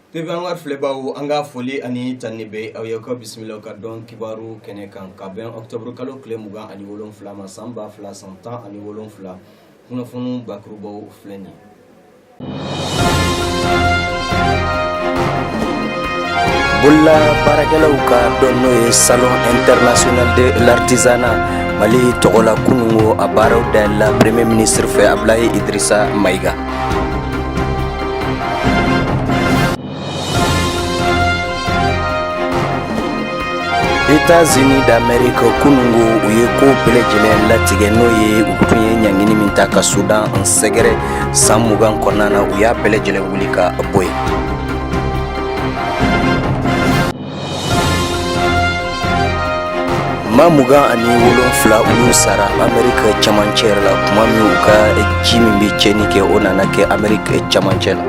TV Anwar filɛbaw, an ka foli ani tanni bɛ aw ye ka bisimila ka dɔn kibaru kɛnɛ kan ka bɛn octobre kalo tile 27 ma, san 2017. Kunnafoni bakurubaw filɛ nin ye. Bolola baarakɛlaw ka dɔn, n'o ye Salon international de l'artisanat Mali tɔgɔ la, kununko a baaraw dayɛlɛla Premier ministre fɛ, Abulayi Idrissa Mayiga. États-Unis d'Amérique, kununko u ye ko bɛɛ lajɛlen latigɛ, n'o ye u tun ye ɲangini min ta ka Sudan sɛgɛrɛ san 20 kɔnɔna na, u y'a bɛɛ lajɛlen wuli ka bɔ yen. Maa 27, olu sara Ameriki camancɛ yɛrɛ la, tuma min u ka ji min bɛ tiɲɛni kɛ, o nana kɛ Ameriki camancɛ la.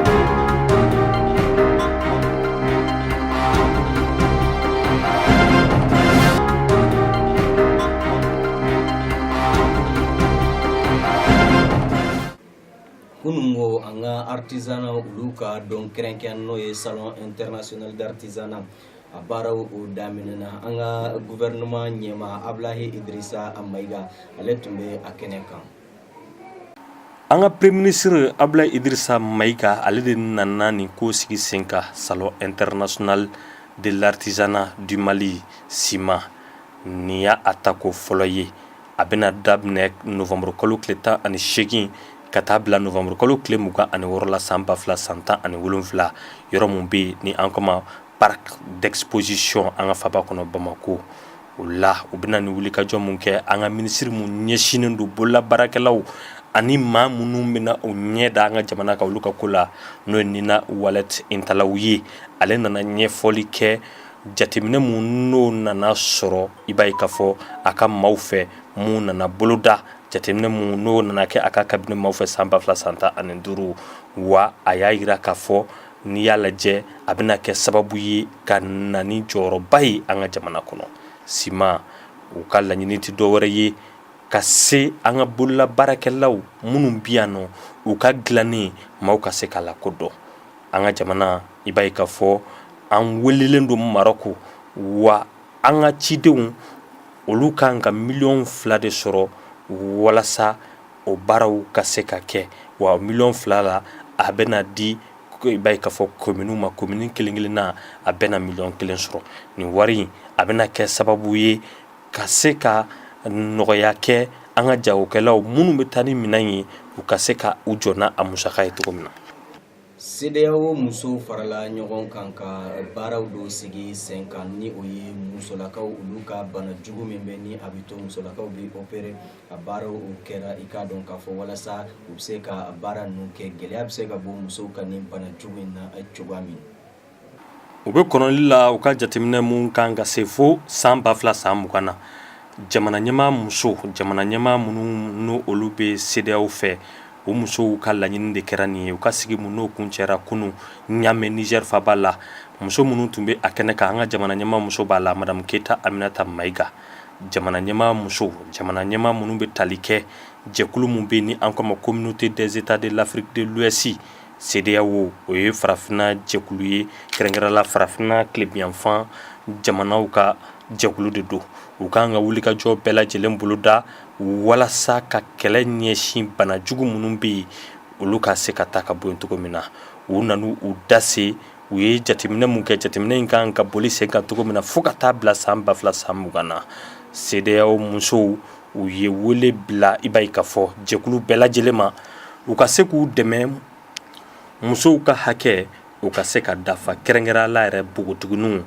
Kununko, an ka artisanat, olu ka dɔn kɛrɛnkɛrɛn, n'o ye Salon international d'artisanat, a baaraw o daminɛna. An ka gouvernement ɲɛmaa Abulayi Idrissa Mayiga, ale tun bɛ a kɛnɛ kan. An ka Premier ministre Abulayi Idrissa Mayiga, ale de nana nin ko sigi sen kan, Salon international de l'artisanat du Mali, SIMA. Nin y'a a tako fɔlɔ ye. A bɛna daminɛ novembre kalo tile 18 ka taa bila novembre kalo tile 26 la, san 2017, yɔrɔ min bɛ yen ni an kama Parc d'exposition an ka faba kɔnɔ Bamakɔ. O la, u bɛna ni wulikajɔ mun kɛ, an ka minisiri mun ɲɛsinnen don bolola baarakɛlaw ani maa minnu bɛna o ɲɛ da an ka jamana kan, olu ka ko la, n'o ye Nina Wallet Intalaw ye, ale nana ɲɛfɔli kɛ jateminɛ mun n'o nana sɔrɔ, i b'a ye k'a fɔ a ka maaw fɛ mun nana boloda, jateminɛ mun n'o nana kɛ a ka cabinet maaw fɛ san 2015. Wa a y'a jira k'a fɔ n'i y'a lajɛ, a bɛna kɛ sababu ye ka na ni jɔyɔrɔba ye an ka jamana kɔnɔ. SIMA, u ka laɲini tɛ dɔwɛrɛ ye ka se an ka bolola baarakɛlaw minnu bi yan nɔ, u ka dilannen maaw ka se k'a lakodɔn an ka jamana. I b'a ye k'a fɔ an welelen don Marɔku, wa an ka cidenw, olu kan ka miliyɔn 2 de sɔrɔ walasa o baaraw ka se ka kɛ. Wa miliyɔn 2 la, a bɛna di, i b'a ye k'a fɔ kominiw ma, komini kelen kelenna a bɛna miliyɔn 1 sɔrɔ. Nin wari in, a bɛna kɛ sababu ye ka se ka nɔgɔya kɛ an ka jagokɛlaw minnu bɛ taa ni minɛn ye, u ka se ka u jɔ n'a a musaka ye cogo min na. CEDEAO musow farala ɲɔgɔn kan ka baaraw dɔ sigi sen kan, ni o ye musolakaw olu ka bana jugu min bɛ ni a bɛ to musolakaw bɛ opérer. A baaraw o kɛra, i k'a dɔn k'a fɔ walasa u bɛ se ka baara ninnu kɛ, gɛlɛya bɛ se ka bɔ musow ka nin bana jugu in na cogoya min. U bɛ kɔnɔli la, u ka jateminɛ mun kan ka se fo san 2020 na, jamana ɲɛmaa muso, jamana ɲɛmaa minnu n'o olu bɛ CEDEAO fɛ, u musow ka laɲini de kɛra nin ye. U ka sigi mun n'o kuncɛra kunun Ɲame, Niger faba la, muso minnu tun bɛ a kɛnɛ kan, an ka jamana ɲɛmaa muso b'a la, Madame Keyita Aminata Mayiga. Jamana ɲɛmaa muso, jamana ɲɛmaa minnu bɛ tali kɛ jɛkulu min bɛ ni an k'a ma Communauté des États de l'Afrique de l'Ouest, CEDEAO, o ye farafinna jɛkulu ye, kɛrɛnkɛrɛn la farafinna tilebinyanfan jamanaw ka jɛkulu de don. U kan ka wulikajɔ bɛɛ lajɛlen boloda walasa ka kɛlɛ ɲɛsin bana jugu minnu bɛ yen, olu ka se ka taa ka bɔ yen cogo min na. U nana u da se, u ye jateminɛ mun kɛ, jateminɛ in kan ka boli sen kan cogo min na fo ka taa bila san 2020 na. CEDEAO musow, u ye wele bila, i b'a ye k'a fɔ jɛkulu bɛɛ lajɛlen ma, u ka se k'u dɛmɛ musow ka hakɛ u ka se ka dafa, kɛrɛnkɛrɛn la yɛrɛ npogotigininw.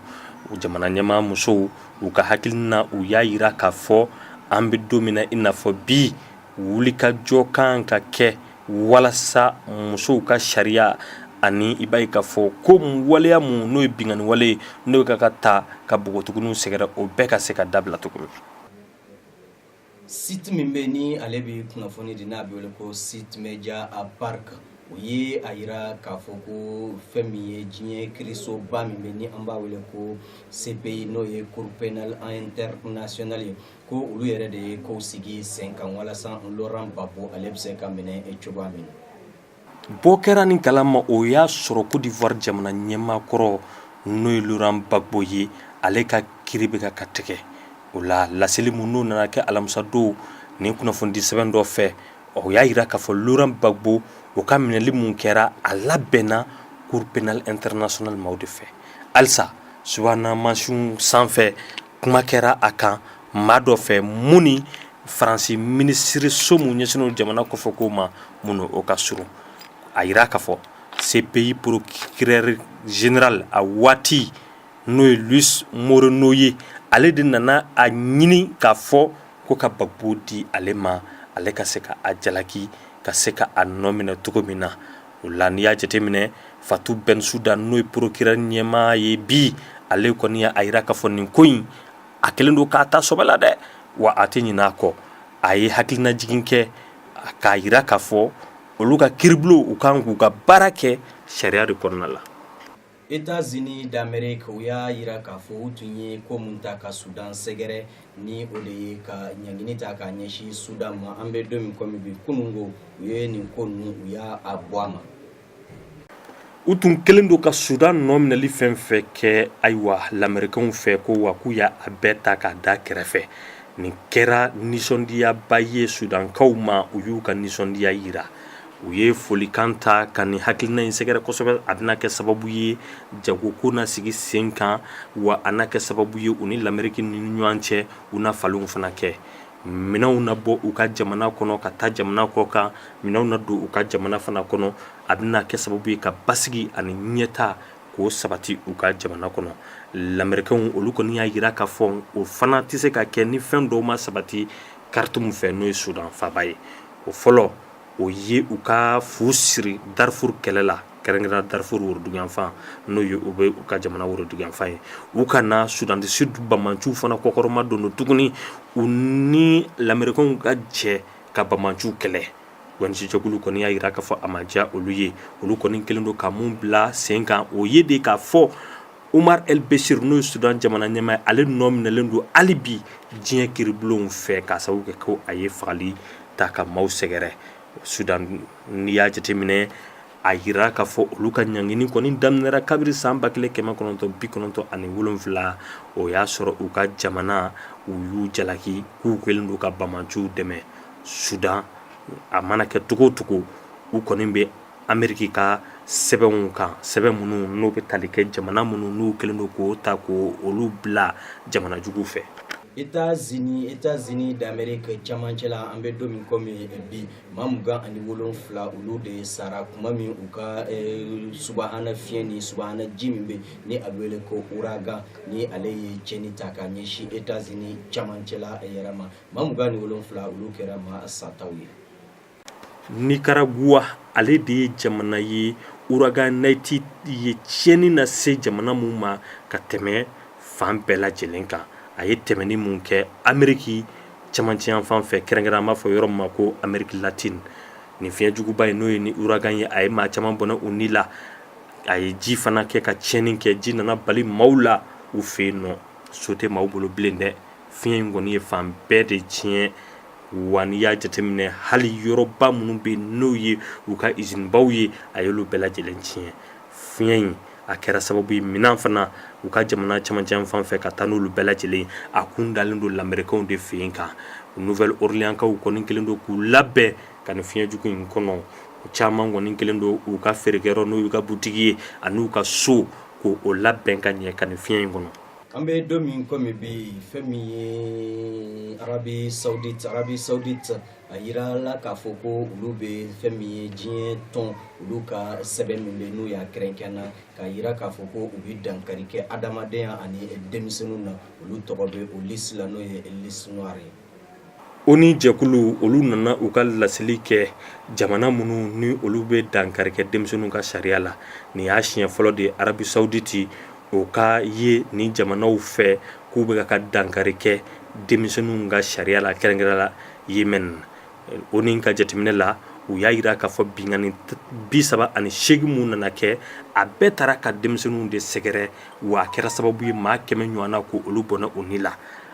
Jamana ɲɛmaa musow, u ka hakilina, u y'a jira k'a fɔ an bɛ don min na i n'a fɔ bi, wulikajɔ kan ka kɛ walasa musow ka sariya ani i b'a ye k'a fɔ ko waleya mun n'o ye binkanni wale ye, n'o bɛ ka ta ka npogotigininw sɛgɛrɛ, o bɛɛ ka se ka dabila cogo min. Site min bɛ ni ale bɛ kunnafoni di, n'a bɛ wele ko site Media Park, o ye a yira k'a fɔ ko fɛn min ye diɲɛ kirisoba min bɛ ni an b'a wele ko CPI, n'o ye Cour pénale internationale ye, ko olu yɛrɛ de ye kow sigi sen kan walasa Laurent Gbagbo ale bɛ se ka minɛ cogoya min na. Bɔ kɛra nin kalama, o y'a sɔrɔ Côte d'Ivoire jamana ɲɛmaa kɔrɔ, n'o ye Laurent Gbagbo ye, ale ka kiri bɛ ka tigɛ. O la, laseli min n'o nana kɛ alamisa don nin kunnafonidi sɛbɛn dɔ fɛ, o y'a jira k'a fɔ Laurent Gbagbo, o ka minɛli mun kɛra, a labɛnna Cour pénale internationale maaw de fɛ. Halisa subahana mansinw sanfɛ, kuma kɛra a kan maa dɔ fɛ mun ni Faransi minisiriso mun ɲɛsinnen jamana kɔfɛ ko ma, mun o ka surun. A jira k'a fɔ CPI procureur général a waati, n'o ye Luis Moreno ye, ale de nana a ɲini k'a fɔ ko ka Gbagbo di ale ma, ale ka se ka a jalaki, ka se ka a nɔ minɛ cogo min na. O la, n'i y'a jateminɛ, Fatou Bensouda, n'o ye procureur ɲɛmaa ye bi, ale kɔni y'a jira k'a fɔ nin ko in, a kɛlen don k'a ta sɔbɛ la dɛ, wa a tɛ ɲinɛ a kɔ. A ye hakilinajigin kɛ k'a jira k'a fɔ olu ka kiiribulon, u kan k'u ka baara kɛ sariya de kɔnɔna la. États-Unis d'Amérique, u y'a jira k'a fɔ u tun ye ko mun ta ka Sudan sɛgɛrɛ, ni o de ye ka ɲangini ta k'a ɲɛsin Sudan ma, an bɛ don min komi bi, kununko u ye nin ko ninnu, u y'a bɔ a ma. U tun kɛlen don ka Sudan nɔ minɛli fɛn fɛn kɛ, ayiwa, lamɛrikɛnw fɛ ko wa k'u y'a bɛɛ ta k'a da kɛrɛfɛ. Nin kɛra nisɔndiyaba ye Sudankaw ma. U y'u ka nisɔndiya jira, u ye folikan ta ka nin hakilina in sɛgɛrɛ kosɛbɛ. A bɛna kɛ sababu ye jagoko na sigi sen kan, wa a na kɛ sababu ye u ni lamɛriki ni ɲɔgɔn cɛ, u na falenw fana kɛ. Minɛnw na bɔ u ka jamana kɔnɔ ka taa jamana kɔ kan, minɛnw na don u ka jamana fana kɔnɔ. A bɛna kɛ sababu ye ka basigi ani ɲɛta k'o sabati u ka jamana kɔnɔ. Lamɛrikɛnw, olu kɔni y'a jira k'a fɔ o fana tɛ se ka kɛ ni fɛn dɔw ma sabati Khartoum fɛ, n'o ye Sudan faaba ye. O fɔlɔ, o ye u ka fu siri Darfur kɛlɛ la, kɛrɛnkɛrɛn Darfur woroduguyanfan, n'o ye u bɛ u ka jamana woroduguyanfan ye. U kana Soudan du Sud banbaanciw fana kɔkɔrɔma don tuguni, u ni lamɛrikɛnw ka jɛ ka banbaanciw kɛlɛ. ONG jɛkulu kɔni y'a jira k'a fɔ a ma diya olu ye. Olu kɔni kɛlen don ka mun bila sen kan, o ye de k'a fɔ Umar El Bashir, n'o ye Sudan jamana ɲɛmaa ye, ale nɔ minɛlen don hali bi diɲɛ kiiribulonw fɛ, k'a sababu kɛ ko a ye fagali ta ka maaw sɛgɛrɛ Sudan. N'i y'a jateminɛ, a jira k'a fɔ olu ka ɲangini kɔni daminɛra kabiri san 1997. O y'a sɔrɔ u ka jamana, u y'u jalaki k'u kɛlen don ka banbaanciw dɛmɛ Sudan. A mana kɛ cogo o cogo, u kɔni bɛ Ameriki ka sɛbɛnw kan, sɛbɛn minnu n'o bɛ tali kɛ jamana minnu n'u kɛlen don k'o ta k'o olu bila jamana jugu fɛ. États-Unis d'Amérique camancɛ la, an bɛ don min komi bi, maa 27, olu de sara tuma min u ka subahana fiɲɛ ni subahana ji min bɛ ni a bɛ wele ko ouragan, ni ale ye tiɲɛni ta ka ɲɛsin États-Unis camancɛla yɛrɛ ma. Maa 27, olu kɛra maa sataw ye. Nicaragua, ale de ye jamana ye ouragan Nancy ye tiɲɛni lase jamana min ma ka tɛmɛ fan bɛɛ lajɛlen kan. A ye tɛmɛni mun kɛ Ameriki camancɛyanfan fɛ, kɛrɛnkɛrɛn an b'a fɔ yɔrɔ min ma ko Amérique latine, nin fiɲɛjuguba in, n'o ye ni ouragan ye, a ye maa caman bɔnɛ u ni la. A ye ji fana kɛ ka tiɲɛni kɛ, ji nana bali maaw la u fɛ yen nɔ, so tɛ maaw bolo bilen dɛ. Fiɲɛ in kɔni ye fan bɛɛ de tiɲɛ, wa n'i y'a jateminɛ, hali yɔrɔba minnu bɛ n'o ye u ka usine-baw ye, a y'olu bɛɛ lajɛlen tiɲɛ. Fiɲɛ in, a kɛra sababu ye minɛn fana u ka jamana camancɛ fan fɛ ka taa n'olu bɛɛ lajɛlen. A kun dalen don lamɛrikɛnw de fɛ yen kan. Nouvelle-Orléanskaw kɔni kɛlen don k'u labɛn ka nin fiɲɛjugu in kɔnɔ. Caman kɔni kɛlen don u ka feerekɛyɔrɔ, n'o y'u ka butigi ye, ani u ka so, k'o labɛn ka ɲɛ ka nin fiɲɛ in kɔnɔ. An bɛ don min komi bi, fɛn min ye Arabie Saoudite, Arabie Saoudite a yirala k'a fɔ ko olu bɛ fɛn min ye diɲɛ tɔn, olu ka sɛbɛn min bɛ n'u y'a kɛrɛnkɛrɛn k'a yira k'a fɔ ko u bɛ dankari kɛ adamadenya ani denmisɛnninw na, olu tɔgɔ bɛ o liste la, n'o ye liste noire ye. ONU jɛkulu, olu nana u ka laseli kɛ jamana minnu ni olu bɛ dankari kɛ denmisɛnninw ka sariya la. Nin y'a siɲɛ fɔlɔ de ye Arabie Saoudite o ka ye nin jamanaw fɛ k'u bɛ ka dankari kɛ denmisɛnninw ka sariya la, kɛrɛnkɛrɛn la Yémen. ONU ka jateminɛ la, u y'a jira k'a fɔ binkanni 38 mun nana kɛ, a bɛɛ taara ka denmisɛnninw de sɛgɛrɛ, wa a kɛra sababu ye maa 100 ɲɔgɔn na ko olu bɔnɛ u ni la.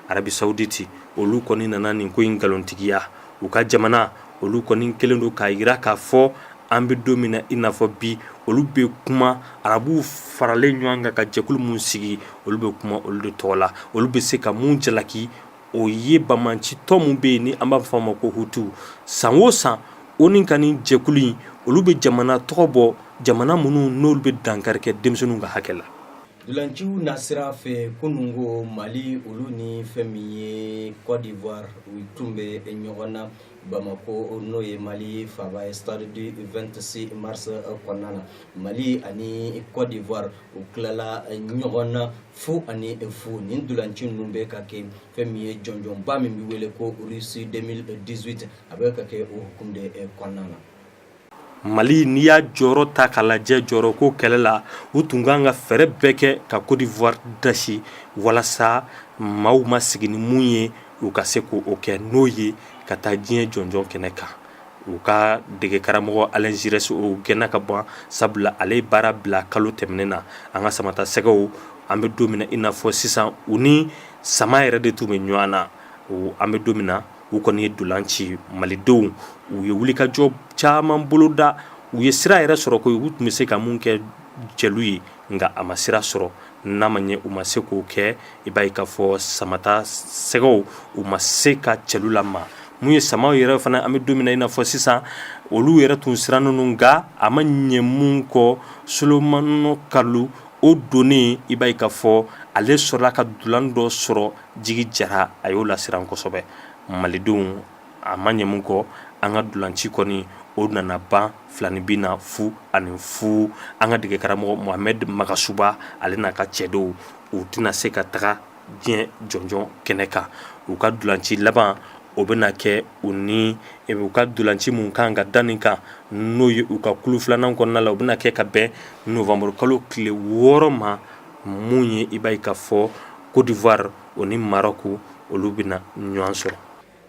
Arabie Saoudite, olu kɔni nana nin ko in nkalontigiya. U ka jamana, olu kɔni kɛlen don k'a jira k'a fɔ An bɛ don min na i n'a fɔ bi, olu bɛ kuma arabuw faralen ɲɔgɔn kan ka jɛkulu min sigi, olu bɛ kuma olu de tɔgɔ la. Olu bɛ se ka mun jalaki? O ye banbaancitɔn min bɛ yen ni an b'a fɔ a ma ko Hutu. San o san, ONU ka nin jɛkulu in, olu bɛ jamana tɔgɔ bɔ, jamana minnu n'olu bɛ dankari kɛ denmisɛnninw ka hakɛ la. Dolanciw nasira fɛ, kununko Mali olu ni fɛn min ye Côte d'Ivoire, u tun bɛ ɲɔgɔn na Bamako, n'o ye Mali faaba ye, stade du 26 mars kɔnɔna na. Mali ani Côte d'Ivoire, u tilala ɲɔgɔn na 0-0. Nin dolanci ninnu bɛ ka kɛ fɛn min ye jɔnjɔnba min bɛ wele ko Russie 2018, a bɛ ka kɛ o hukumu de kɔnɔna na. Mali, n'i y'a jɔyɔrɔ ta k'a lajɛ jɔyɔrɔ ko kɛlɛ la, u tun kan ka fɛɛrɛ bɛɛ kɛ ka Côte d'Ivoire dasi, walasa maaw ma sigi ni mun ye, u ka se k'o kɛ, n'o ye ka taa diɲɛ jɔnjɔn kɛnɛ kan. U ka dege karamɔgɔ Alain Giresse, o gɛnna ka bɔ, sabula ale ye baara bila kalo tɛmɛnen na. An ka Samata Sɛgɛw, an bɛ don min na i n'a fɔ sisan, u ni sama yɛrɛ de tun bɛ ɲɔgɔn na. An bɛ don min na, u kɔni ye dolan ci. Malidenw, u ye wulikajɔ caman boloda, u ye sira yɛrɛ sɔrɔ ko u tun bɛ se ka mun kɛ cɛlu ye, nka a ma sira sɔrɔ. N'a ma ɲɛ u ma se k'o kɛ, i b'a ye k'a fɔ Samata Sɛgɛw, u ma se ka cɛlu lama. Mun ye samaw yɛrɛ fana, an bɛ don min na i n'a fɔ sisan, olu yɛrɛ tun sirannen don, nka a ma ɲɛ mun kɔ, Solomani Kalu o donnen, i b'a ye k'a fɔ ale sɔrɔla ka dulan dɔ sɔrɔ. Jigi jara, a y'o lasiran kosɛbɛ malidenw. A ma ɲɛ mun kɔ, an ka dulanci kɔni, o nana ban 2 ni bin na, 0-0. An ka dege karamɔgɔ Mohamed Magasuba, ale n'a ka cɛdenw, u tɛna se ka taga diɲɛ jɔnjɔn kɛnɛ kan. U ka dulanci laban, o bɛna kɛ u ni u ka dulanci mun kan ka da nin kan, n'o ye u ka kulu filanan kɔnɔna la, o bɛna kɛ ka bɛn novembre kalo tile 6 ma. Mun ye, i b'a ye k'a fɔ Côte d'Ivoire, o ni Maroc, olu bɛna ɲɔgɔn sɔrɔ.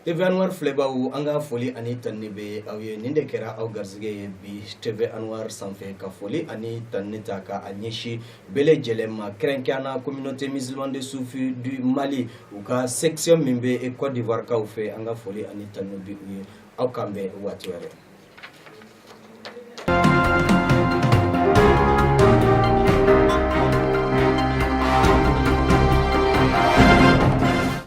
TV Anwar filɛbaw, an ka foli ani tanuni bɛ aw ye. Nin de kɛra aw garisɛgɛ ye bi TV Anwar sanfɛ, ka foli ani tanuni ta ka a ɲɛsin bɛɛ lajɛlen ma, kɛrɛnkɛrɛnnenya la communauté musulmane de Soufi du Mali, u ka section min bɛ Côte d'Ivoire kaw fɛ. An ka foli ani tanuni bɛ u ye. Aw k'an bɛn waati wɛrɛ.